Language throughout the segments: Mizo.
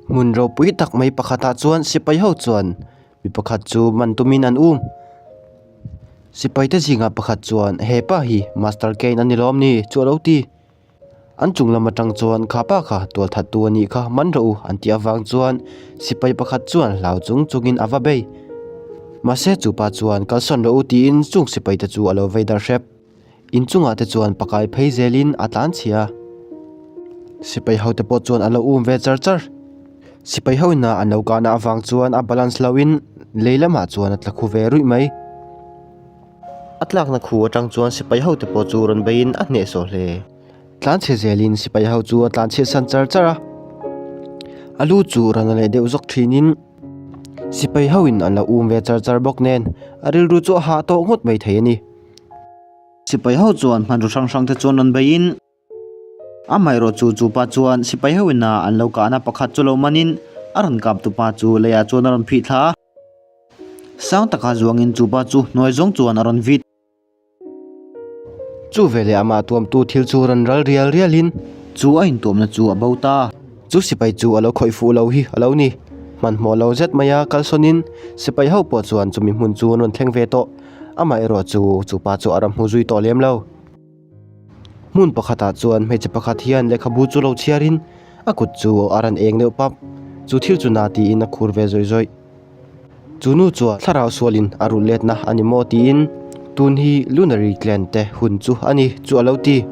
Hmun ropui tak mai pakhatah chuan sipai ho chuan mi pakhat chu man tumin an um. Sipai te zingah pakhat chuan hepa hi Master Kane a ni lawm ni chu a lo ti. An chung lam atang chuan kha pa kha tual that tu a nih kha man rawh u an tih avang chuan sipai pakhat chuan hlau chung chungin a va bei. Mahse chu pa chuan kalsawn rawh u tiin chung sipai te chu a lo vei dar hrep. Inchungah te chuan pakai phei zelin a tlan chhia. Sipai ho te pawh chuan a lo um ve char char. Sipai ho ina an lo kahna avang chuan a balance lo in lei lamah chuan a tla khu ve ruih mai. A tlakna khu atang chuan sipai ho te pawh chu rawn beiin a hnehsawh hle. Tlan chhe zelin sipai ho chu a tlan chhiat san char char a. A lu chu rawn a leh deuh zawk thinin sipai ho in an lo um ve char char bawk nen a rilru chu a hah tawh ngawt mai thei a ni. Sipai ho chuan hmanraw hrang hrang te chuan rawn beiin amaherawh chu chu pa chuan sipai ho ina an lo kahna pakhat chu lo manin a rawn kap tu pa chu leiah chuan a rawn phih thla a. Sang taka zuangin chu pa chu hnuai zawng chuan a rawn vit. Chu veleh amah tuamtu thil chu rawn ral rial rialin chu a intuamna chu a bo ta. Chu sipai chu a lo khawih fuh lo hi a lo ni. Hmanhmawh lo zet maia kalsawnin sipai ho pawh chuan chumi hmun chu an rawn thleng ve tawh. Amaherawh chu chu pa chu a ram hmu zui tawh lem lo. Hmun pakhatah chuan hmeichhe pakhat hian lehkhabu chu lo chhiarin a kut chu a rawn eng deuh pap. Chu thil chu na tiin a khur ve zawih zawih. Chu nu chuan thlarau sualin a rulh letna a ni maw tiin tun hi Lunary Clan te hun chu a ni chu a lo ti.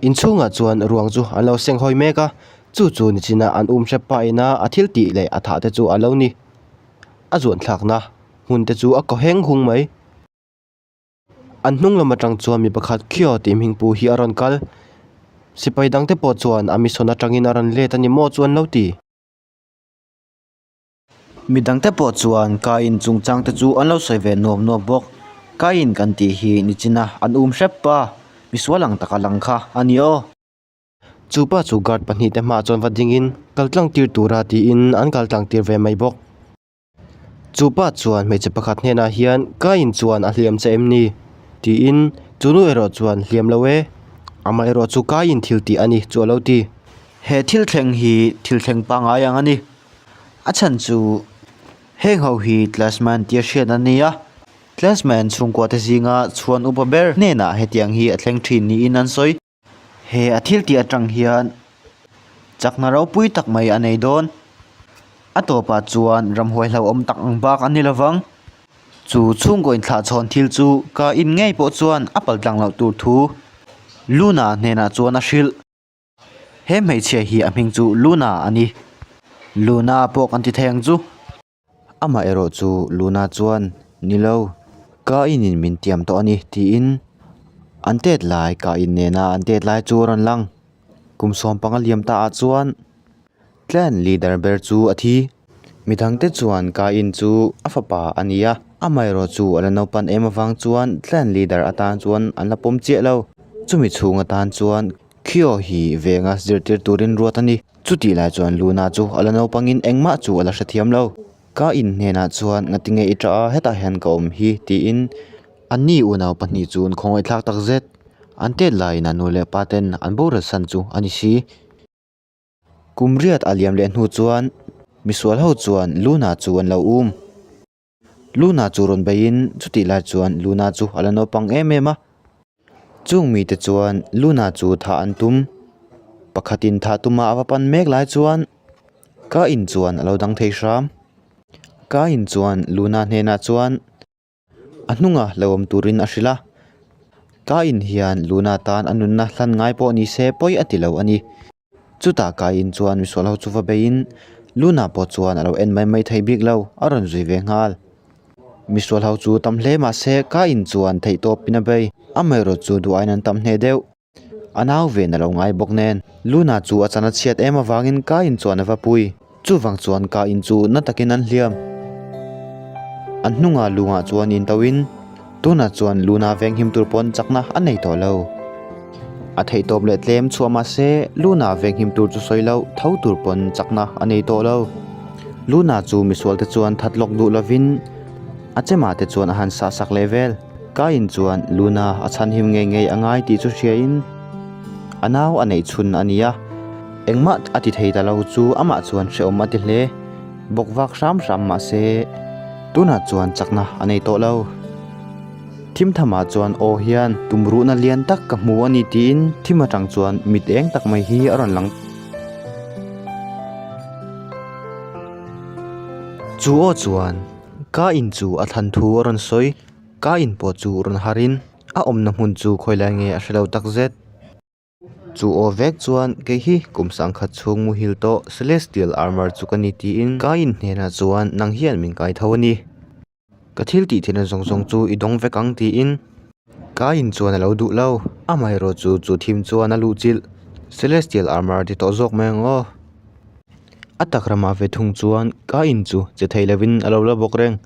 Inchhungah chuan ruang chu an lo seng hawi mek a, chu chu nichina an um hrep pah ina a thil tih leh a thah te chu a lo ni. A zuanthlakna hmun te chu a kaw heng hung mai. An hnung lam atang chuan mi pakhat Kyo tih hming pu hi a rawn kal. Sipai dang te pawh chuan a mission atangin a rawn let a ni maw chu an lo ti. Mi dang te pawh chuan Kain chungchang te chu an lo sawi ve nuam nuam bawk. Kain kan tih hi nichina an um hrep pa, misual ang taka lang kha a ni aw. Chu pa chu guard pahnihte hmaah chuan va dingin kal tlang tir tura tiin an kal tlang tir ve mai bawk. Chu pa chuan hmeichhe pakhat hnenah hian Kain chuan a hliam che em ni? tiin chu nu erawh chuan hliam lo e, amaherawh chu Kain thil tih a ni chu a lo ti. He thil thleng hi thil thleng pangngai ang a ni. A chhan chu heng ho hi Tlasman tia hriat an ni a, Tlasman chhungkua te zinga chhuan upa ber hnenah hetiang hi a thleng thin niin an sawi. He a thil tih atang hian chakna ropui tak mai a nei dawn. A tawpah chuan ramhuai hlauhawm tak ang bak a ni lovang. Chu chhungkaw inthlahchhawn thil chu ka in ngei pawh chuan a pal tlang loh tur thu Luna hnenah chuan a hrilh. He hmeichhia hi a hming chu Luna a ni. Luna pawh kan ti thei ang chu. Amah erawh chu Luna chuan, Ni lo, ka inin min tiam tawh a ni, tiin an tet lai ka in nena an tet lai chu a rawn lang. Kum sawmpanga liam ta ah chuan clan leader ber chu a thi. Midangte chuan ka in chu a fapa a ni a, amaherawh chu a la naupan em avang chuan clan leader atan chuan an la pawm chiah lo. Chumi chhung atan chuan Khio hi venga zirtir turin ruat a ni. Chutih lai chuan Luna chu a la naupangin engmah chu a la hrethiam lo. Ka in hnenah chuan ngatinge i ṭah a, hetah hian ka awm hi tiin anni unau pahnih chu an khawngaihthlak tak zet. An tet laiin a nu leh pa ten an boral san chu a ni si. Kum riat a liam leh hnu chuan misual ho chuan Luna chu an lo um. Luna chu rawn beiin chutih lai chuan Luna chu a la naupang em em a. Chung mite chuan Luna chu thah an tum. Pakhatin thah tuma a va pan mek lai chuan ka in chuan a lo dang thei hram. Ka in chuan Luna hnenah chuan a hnunga lo awm turin a hrilh a. Ka in hian Luna tan a nunna hlan ngai pawh ni se pawi a ti lo a ni. Chutah ka in chuan misual ho chu va beiin Luna pawh chuan a lo en mai mai thei bik lo, a rawn zui ve nghal. Misual ho chu tam hle mah se ka in chuan theihtawpin a bei, amaherawh chu duh aiin an tam hneh deuh. A nau ven a lo ngai bawk nen Luna chu a chan a chhiat em avangin ka in chuan a va pui. Chuvang chuan ka in chu na takin an hliam. An hnungah lungah chuan in toin tunah chuan Luna venghim tur pawn chakna a nei tawh lo. A theihtawp leh tlem chhuah mah se Luna venghim tur chu sawi loh tho tur pawn chakna a nei tawh lo. Luna chu misual te chuan that lawk duh lovin a chemah te chuan a han sah sak leh vel. Ka in chuan Luna a chhanhim ngei ngei a ngai tih chu hriain a nau a neih chhun a ni a. Engmah a ti thei ta lo chu amah chuan hrehawm a ti hle. Bawk vak hram hram mah se tunah chuan chakna a nei tawh lo. Thim thamah chuan aw hian tumruhna lian tak ka hmu a ni tiin thim atang chuan mit eng tak mai hi a rawn lang. Chu aw chuan ka in chu a thlan thu a rawn sawi. Ka in pawh chu rawn harin a awmna hmun chu khawilai nge a hre lo takzet. Chu aw vek chuan kei hi kum sangkhat chhung muhil tawh Celestial Armor chu ka ni tiin ka in hnenah chuan nang hian min kai tho a ni. Ka thil tih theihna zawng zawng chu i dawng vek ang tiin ka in chuan a lo duh lo. Amaherawh chu chu thim chuan a luh chilh Celestial Armor ti tawh zawk mai ang aw. A tak ramah ve thung chuan ka in chu che thei lovin a lo la bawk reng.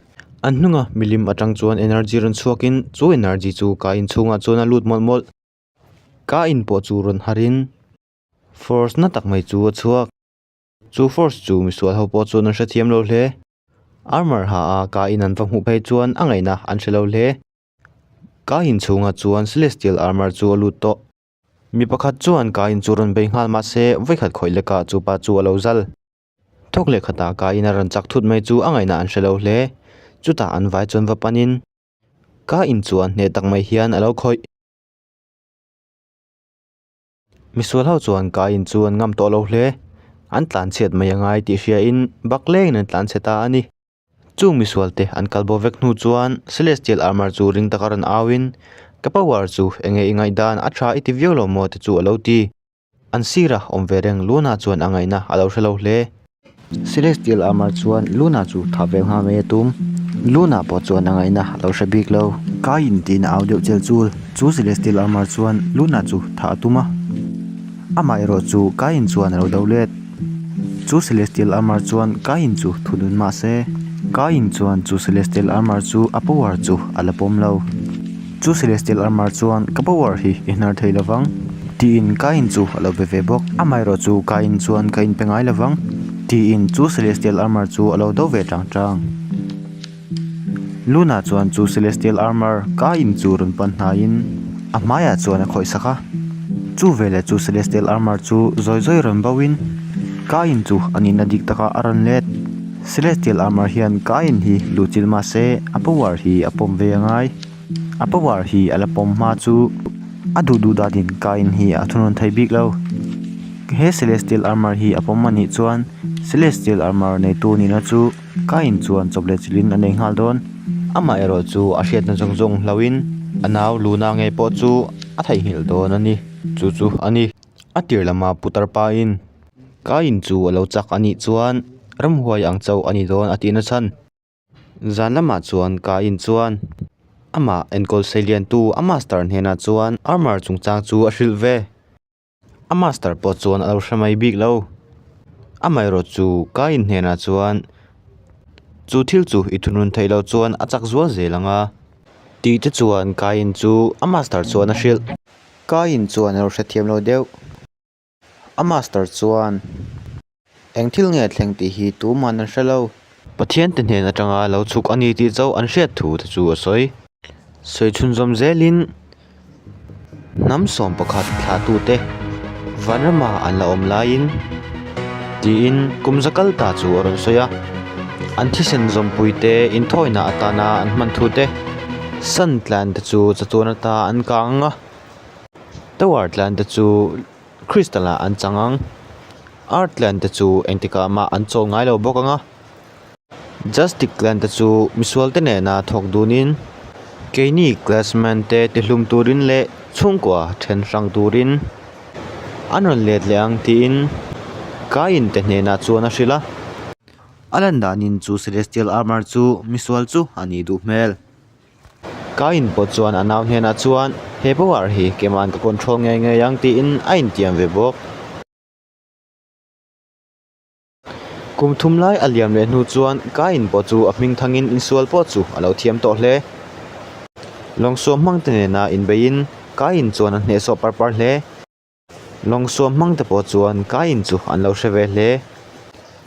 An hnunga milim atang chuan energy rawn chhuakin chu energy chu ka in chhungah chuan a lut mawlh mawlh. Ka in pawh chu rawn harin force na tak mai chu a chhuak. Chu force chu misual ho pawh chuan an hrethiam lo hle. Armor ha a ka in an va hmuh phei chuan a ngaihna an hre lo hle. Ka in chhungah chuan celestial armor chu a lut tawh. Mi pakhat chuan ka in chu rawn bei nghal mahse vawikhat khawih lekah chu pa chu a lo zal. Thawk leh khatah ka in a rawn chak thut mai chu a ngaihna an hre lo hle. Chutah an vai chuan va panin ka in chuan hneh tak mai hian a lo khawih. Misual ho chuan ka in chu an ngam tawh lo hle. An tlan chhiat mai a ngai tih hria in bak leng in an tlan chhe ta a ni. Chung misual te an kal bo vek hnu chuan Celestial Armor chu ring taka rawn au in ka power chu enge i ngaihdan a tha i ti viau lo maw te chu a lo ti. An sira awm ve reng Luna chuan a ngaihna a lo hre lo hle. Celestial Armor chuan Luna chu tha ve nghal mai a tum. Luna pawh chuan a ngaihna a lo hre bik lo. Kain tiin a au deuh chel chul. Chu Celestial Armor chuan Luna chu tha a tum a. Amah erawh chu Kain chuan a lo do let. Chu Celestial Armor chuan Kain chu thunun mah se, Kain chuan chu Celestial Armor chu a power chu a la pawm lo. Chu Celestial Armor chuan ka power hi i hnar thei lovang tiin Kain chu a lo be ve bawk. Amaherawh chu Kain chuan ka inpe ngai lovang tiin chu Celestial Armor chu a lo do ve tang tang. Luna chuan chu Celestial Armor Kain chu rawn pan hnaiin a hmaiah chuan a khawih sak a. Chu veleh chu Celestial Armor chu zawi zawi rawn bo in Kain chu a nihna dik takah a rawn let. Celestial Armor hian Kain hi luhchilh mah se a power hi a pawm ve a ngai. A power hi a la pawm hma chu a duh duh danin Kain hi a thunawn thei bik lo. He Celestial Armor hi a pawm a nih chuan Celestial Armor neitu nihna chu Kain chuan chawp leh chilhin a nei nghal dawn. Amah erawh chu a hriatna zawng zawng hlauhin a nau Luna ngei pawh chu a theihnghilh dawn a ni. Chu chu a ni. A tir lama putar pain Kain chu a lo chak a nih chuan ramhuai ang chauh a ni dawn a tih na chhan. Zan lamah chuan Kain chuan amah enkawl seiliantu a master hnenah chuan armor chungchang chu a hrilh ve. A master pawh chuan a lo hre mai bik lo. Amaherawh chu Kain hnenah chuan chu thil chu i thunun theih loh chuan a chak zual zel ang a tih te chuan Kain chu a master chuan a hrilh. Kain chuan a lo hrethiam lo deuh. A master chuan, Eng thil nge thleng tih hi tuman an hre lo. Pathian te hnen atanga lo chhuk a ni tih chauh an hriat thu te chu a sawi. Sawi chhunzawm zelin hnam 11 thlahtute vanrama an la awm laiin tiin kum za kal ta chu a rawn sawi a. An thisen zawmpuite inthawina atana an hman thu te, Sun tlan te chu chatuan ata an kang ang a. Tower tlan te chu crystal ah an chang ang earth tlan te chu engtikah mah an chawl ngai lo bawk ang a justic tlan te chu misual te nena thawk dunin keini classman te tihlum turin leh chhungkua then hrang turin an rawn let leh ang tiin Kain te hnenah chuan a hrilh a. A lan danin chu celestial armor chu misual chu a nih duh hmel. Kain pawh chuan a nau hnenah chuan he power hi keimahn ka control ngei ngei ang tiin a intiam ve bawk. Kum thum lai a liam leh hnu chuan Kain pawh chu a hming thangin insual pawh chu a lo thiam tawh hle. Lawngsuam hmangte nena inbeiin Kain chuan a hnehsawh par par hle. Lawngsuam hmangte pawh chuan Kain chu an lo hre ve hle.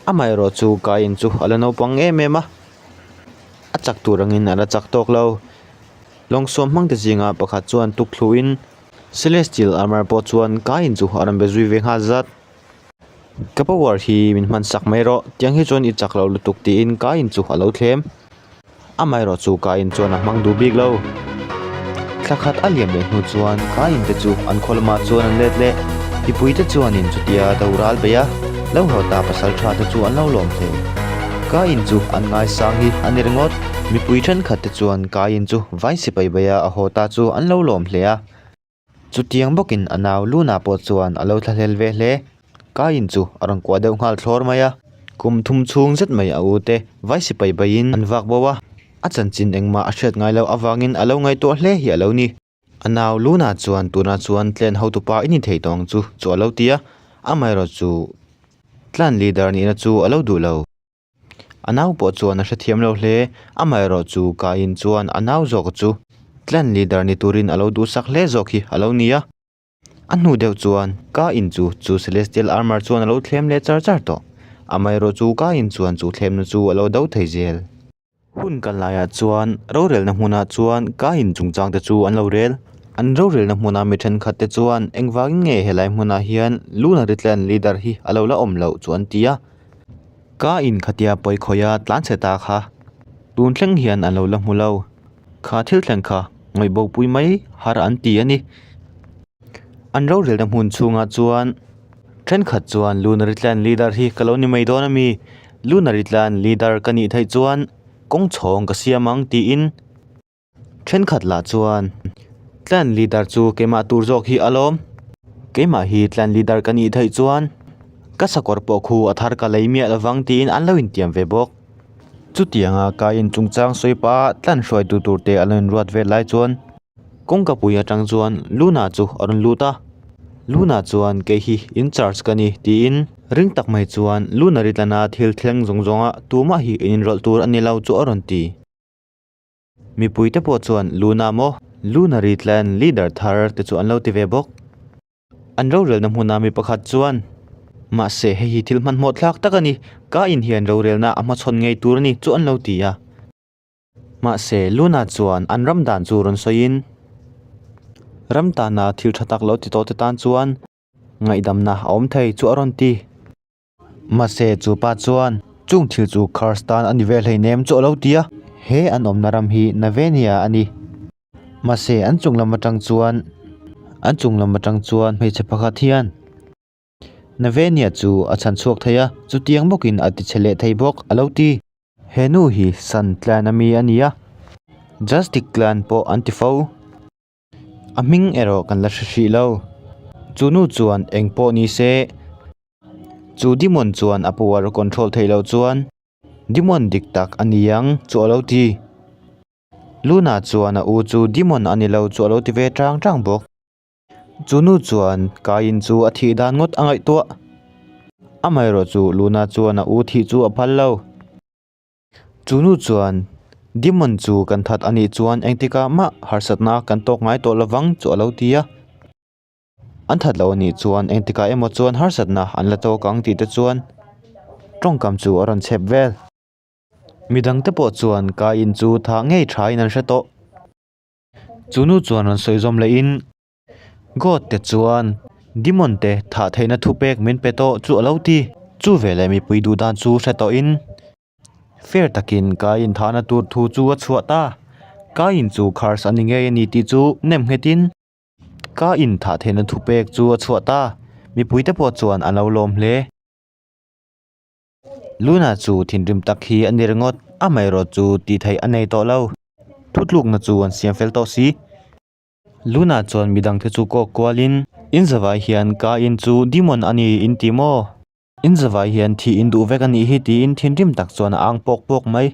Amaherawh chu Kain chu a la naupang em em a, a chak tur angin a la chak tawk lo. Lawngsuam hmangte zinga pakhat chuan tuk thluhin Celestial Armor pawh chuan Kain chu a rawn be zui ve nghal zat. Ka power hi min hman sak mai rawh, tiang hi chuan i chak loh lutuk tiin Kain chu a lo thlem. Amaherawh chu Kain chuan a hmang duh bik lo. Thla khat a liam leh hnu chuan Kain te chu an khaw lamah chuan an let leh. Mipui te chuanin chutia do ral bei a, lo haw ta pasal tha te chu an lo lawm hle. Kain chu an ngaisang hi a ni ringawt. Mipui thenkhat te chuan Kain chu vai sipai beia a haw ta chu an lo lawm hle a. Chutiang bawkin a nau Luna pawh chuan a lo thlahlel ve hle. Kain chu a rawn kuah deuh nghal thlawr mai a. Kum thum chhung zet mai a u te vai sipai baiin an vak bo a, a chanchin engmah a hriat ngai loh avangin a lo ngaihtuah hle hi a lo ni. A nau Luna chuan tunah chuan tlen hotupa i ni thei tawh ang chu chu a lo ti a, amaherawh chu tlan leader nihna chu a lo duh lo. A nau pawh chuan a hrethiam lo hle, amaherawh chu Kain chuan a nau zawk chu clan leader ni turin a lo duhsak hle zawk hi a lo ni a. A hnu deuh chuan Kain chu chu Celestial Armor chuan a lo thlem leh char char tawh, amaherawh chu Kain chuan chu thlemna chu a lo do thei zel. Hun kal laiah chuan rorelna hmunah chuan Kain chungchang te chu an lo rel. An rorelna hmuna mi thenkhat te chuan engvangin nge helai hmunah hian Lunary clan leader hi a lo la awm loh chu an ti a. Ka in khatia pawi khawih a tlan chhe ta kha tun thleng hian an lo la hmu lo. Kha thil thleng kha ngawih bo pui mai har an ti a ni. An rorelna hmun chhungah chuan thenkhat chuan Lunary Clan leader hi ka lo ni mai dawn a mi, Lunary Clan leader ka nih theih chuan kawng chhawng ka siam ang tiin Thenkhat lah chuan Clan leader chu keimah tur zawk hi alawm. Keimah hi clan leader ka nih theih chuan ka sakawr pawh khu a thar ka lei miah lovang tiin an lo intiam ve bawk. Chutianga ka in chungchang sawi pah clan hruaitu tur te a lo inruat vel lai chuan kawngka pui atang chuan Luna chu a rawn lut a. Luna chuan kei hi in charge ka ni tiin ring tak mai chuan Luna ri tlana thil thleng zawng zawnga tumah hi in inrawlh tur a ni lo chu a rawn ti. Mipui te pawh chuan Luna maw? Lunary clan leader thar te chu an lo ti ve bawk. An rorelna hmuna mi pakhat chuan, Mahse hei hi thil hmanhmawh thlak tak a ni, ka in hian rorelna a hmachhawn ngei tur a ni chu an lo ti a. Mahse Luna chuan an ram dan chu rawn sawiin, Ram tana thil tha tak lo ti tawh te tan chuan ngaihdamna a awm thei chu a rawn ti. Mahse chu pa chuan chung thil chu curse tan a ni ve hleinem chu a lo ti a, he an awmna ram hi Navenia a ni. Mahse an chung lam atang chuan an chung lam atang chuan hmeichhe pakhat hian Navenia chu a chhan chhuak thei a, chutiang bawkin a ti che leh thei bawk a lo ti. He nu hi Sun clan a mi a ni a, Justic clan pawh an ti fo. A hming erawh kan la hre hrih lo. Chu nu chuan eng pawh ni se, chu Demon chuan a power a control theih loh chuan Demon dik tak a ni ang chu a lo ti. Luna chuan a u chu Demon a ni lo chu a lo ti ve tang tang bawk. Chu nu chuan Kain chu a thih dan ngawt a ngaihtuah. Amaherawh chu Luna chuan a u thih chu a phal lo. Chu nu chuan, Demon chu kan that a nih chuan engtikah mah harsatna kan tawk ngai tawh lovang chu a lo ti a. An that loh a nih chuan engtikah emaw chuan harsatna an la tawk ang tih te chuan tawngkam chu a rawn chhep vel. Midangte pawh chuan Kain chu thah ngei thain an hre tawh. Chu nu chuan rawn sawi zawm lehin. God te chuan Demon te thah theihna thupek min pe tawh chu a lo ti. Chu veleh mipui duh dan chu hre tawhin fair takin Kain thahna tur thu chu a chhuah ta. Kain chu curse a ni ngei a ni tih chu nem nghetin Kain thah theihna thupek chu a chhuah ta. Mipui te pawh chuan an lo lawm hle. Luna chu thinrim tak hi a ni ringawt, amaherawh chu tih theih a nei tawh lo. Thutlukna chu an siam fel tawh si. Luna chuan midangte chu kawk kualin, In zavai hian ka in chu demon a ni in ti maw? In zavai hian thih in duh vek a nih hi tiin thinrim tak chuan a ang pawk pawk mai.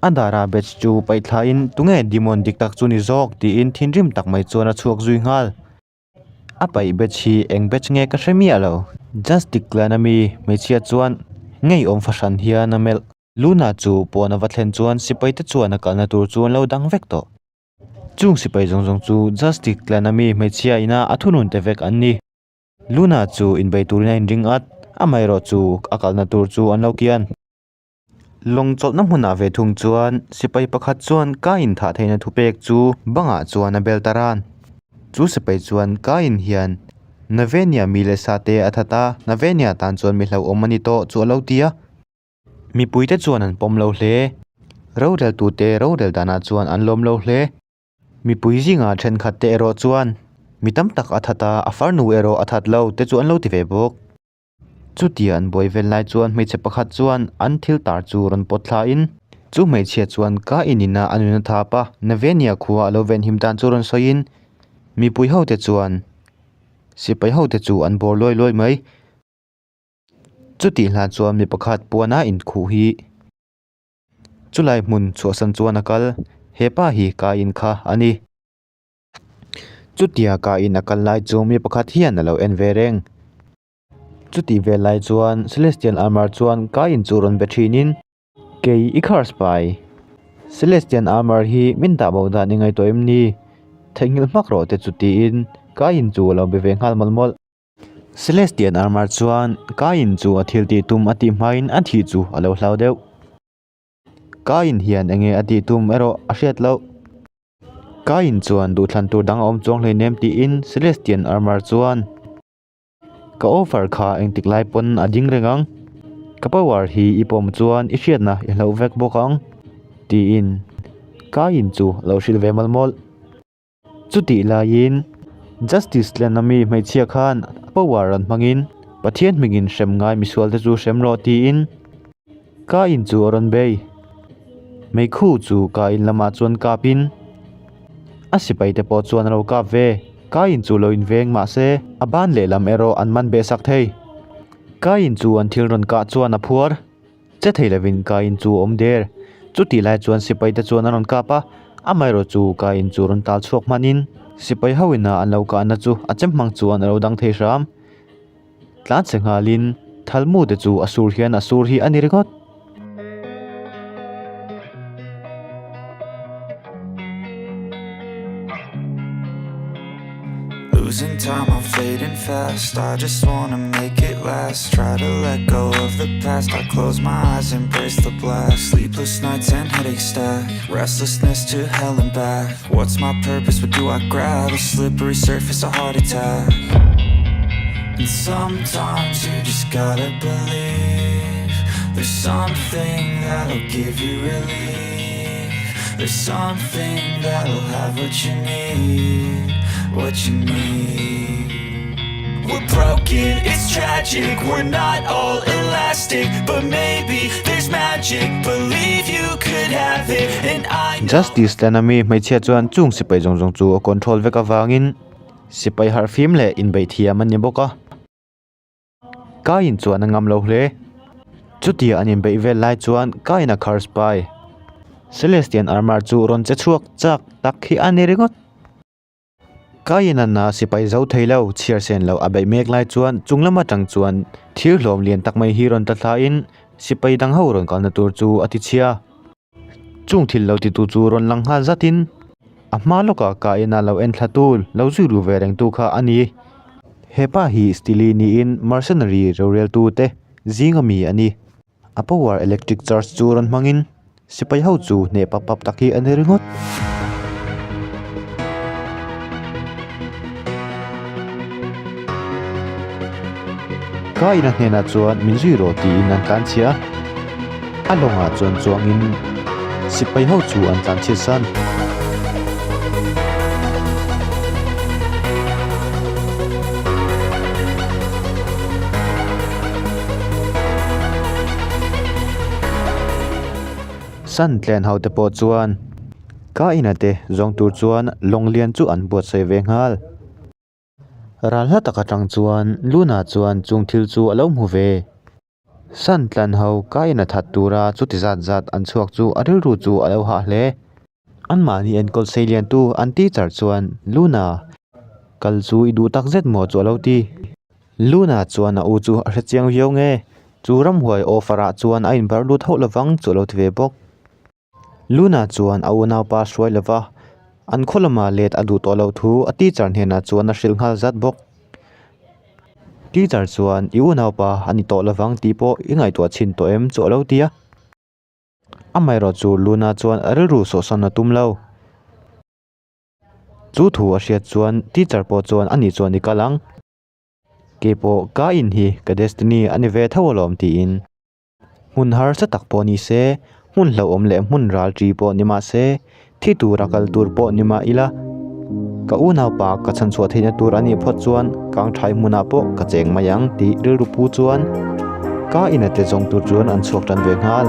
A dara batch chu paih thlain, Tunge demon dik tak chu ni zawk? tiin thinrim tak mai chuan a chhuak zui nghal. A paih batch hi eng batch nge ka hre miah lo. Justic clan a mi hmeichhia chuan ngeiawm fahran hian a melh. Luna chu pawn a va thlen chuan sipaite chuan a kalna tur chu an lo dang vek tawh. Chung sipai zawng zawng chu Justice clan a mi hmeichhia ina a thunun te vek an ni. Luna chu inbei turin a inring at, amaherawh chu a kalna tur chu an lo kian. Lawng chawlhna hmunah ve thung chuan sipai pakhat chuan ka inthah theihna thupek chu bangah chuan a bel ta ran. Chu sipai chuan ka in hian. Navenia mi leh sa te a that a, Navenia tan chuan mi hlauhawm a ni tawh chu a lo ti a. Mipuite chuan an pawm lo hle. Roreltute rorel danah chuan an lawm lo hle. Mipui zingah thenkhat te erawh chuan mi tam tak a that a, a farnu erawh a that lo te chu an lo ti ve bawk. Chutia an buai vel lai chuan hmeichhe pakhat chuan an thil tar chu rawn pawt thla in, chu hmeichhia chuan ka in ina a nun a thap a, Navenia khua a lo venhim dan chu rawn sawi in, mipui ho te chuan sipai ho te chu an bawr luai luai mai. Chutih hlan chuan mi pakhat puana inkhuh hi. Chulai hmun chhuahsan chuan a kal, he pa hi ka in kha a ni. Chutia ka in a kal lai chu mi pakhat hian a lo en ve reng. Chutih vel lai chuan Celestial Armor chuan ka in chu rawn be thinin, Kei i curse pai. Celestial Armor hi min dah bo dan i ngaihtuah em ni? Theihnghilh hmak rawh te chu tiin ka in chu a lo be ve nghal mawlh mawlh. Celestial Armor chuan Kain chu a thil tih tum a tih hmain a thih chu a lo hlau deuh. Kain hian enge a tih tum erawh a hriat loh. Kain chuan duhthlan tur dang a awm chuang hleinem tiin Celestial Armor chuan Ka offer kha engtik lai pawn a ding reng ang. Ka power hi i pawm chuan i hriatna i hloh vek bawk ang tiin Kain chu a lo hrilh ve mawlh mawlh. Chutih laiin Justice Land ami hmeichhia khan power rawn hmangin Pathian hmingin hrem ngai misualte chu hrem rawh tiin ka in chu a rawn bei. Meikhu chu ka in lamah chuan kapin a sipaite pawh chuan a lo kap ve. Ka in chu lo inveng mahse a ban lehlam erawh an man behsak thei. Ka in chu an thil rawn kah chuan a phuar. Che thei lovin ka in chu a awm der. Chutih lai chuan sipai te chuan an rawn kap a, amaherawh chu ka in chu rawn tal chhuak hmanin sipai ho ina an lo kahna chu a chem hmang chuan a lo dang thei hram. Tlan che nghalin thalmu te chu a sur hian a sur hi a ni ringawt. Losing time, I'm fading fast I just wanna make it last Try to let go of the past I close my eyes, embrace the blast Sleepless nights and headaches stack Restlessness to hell and back What's my purpose, what do I grab? A slippery surface, a heart attack And sometimes you just gotta believe There's something that'll give you relief There's something that'll have what you need What you need We're broken, it's tragic We're not all elastic But maybe there's magic Believe you could have it And I know Justice Land ami hmeichhia chuan chung sipai zawng zawng chu a control vek avangin sipai harhfim leh inbeih thiam a ni bawk a. Kain chuan a ngam lo hle. Chutia an inbeih vel lai chuan Kain a curse pai. Celestian Armor chu rawn che chhuak chak tak hi a ni ringawt. Kain a na sipai zo thei lo, chhiar sen lo a beih mek lai chuan chung lam atang chuan thir hlawm lian tak mai hi rawn tla thlain sipai dang ho rawn kalna tur chu a ti chhia. Chung thil lo titu chu rawn lang nghal zatin a hma lawkah ka ina lo en thla tu lo zui ru ve reng tu kha a ni. He pa hi Steely niin mercenary roreltu te zinga mi a ni. A power electric charge chu rawn hmangin sipai ho chu hneh pap pap tak hi a ni ringawt. Ka ina hnenah chuan min zui rawh tiin an tlanchhia a. A lawngah chuan chuangin sipai ho chu an tlanchhiat san. San tlen ho te pawh chuan ka ina te zawng tur chuan lawng lian chu an buatsaih ve nghal. Ral hla tak atang chuan Luna chuan chung thil chu a lo hmu ve. San tlan ho ka in a that tura chuti zat zat an chhuak chu a rilru chu a lo hah hle. Anmahni enkawl sei liantu an teacher chuan Luna, kal chu i duh tak zet maw chu a lo ti. Luna chuan a u chu a hre chiang viau nge, chu ramhuai offer ah chuan a inbarh lut hauh lovang chu a lo ti ve bawk. Luna chuan a unaupa hruai lova, an khaw lama let a duh tawh loh thu a teacher hnenah chuan a hrilh nghal zat bawk. Teacher chuan i unaupa a ni tawh lovang tih pawh i ngaihtuah chhin tawh em chu a lo ti a. Amaherawh chu Luna chuan a rilru sawhsawn a tum lo. Chu thu a hriat chuan teacher pawh chuan ani chuan i kal ang. Keipawh ka in hi ka destiny a ni ve tho alawm tiin. Hmun harsa tak pawh ni se, hmun hlauhawm leh hmun ral ṭi pawh ni mah se, thi tura kal tur pawh ni mah ila, ka unaupa ka chhanchhuah theihna tur a nih phawt chuan kangṭhai hmunah pawh ka cheng mai ang tih rilru pu chuan ka ina te zawng tur chuan an chhuak ṭan ve nghal.